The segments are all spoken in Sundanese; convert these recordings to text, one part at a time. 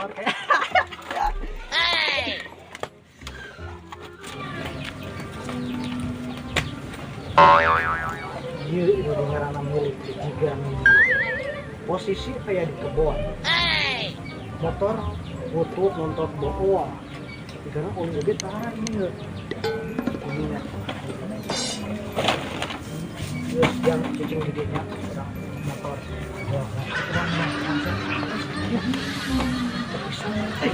Oke. Ieu ieu ngaranna milik jiga nu posisi aya di kebon. Motor butut nonton boa. Karena om oge tahan ieu. Ini nya. Terus yang cicing di dinya urang motor. Urang langsung terpisah. Eh.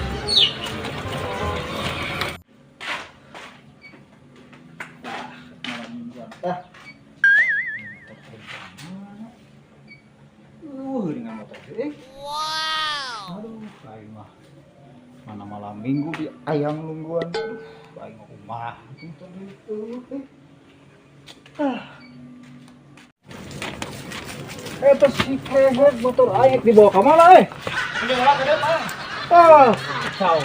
Malam mingguan. Ah. Motor aing mana? Dengan motor eh. Wow. Aduh, aing mah mana malam minggu di ayang nungguan. Aduh, aing mah kumaha motor itu. Eh. Ah. Eta si kehet motor aing dibawa ka mana eh? Ah, kacau.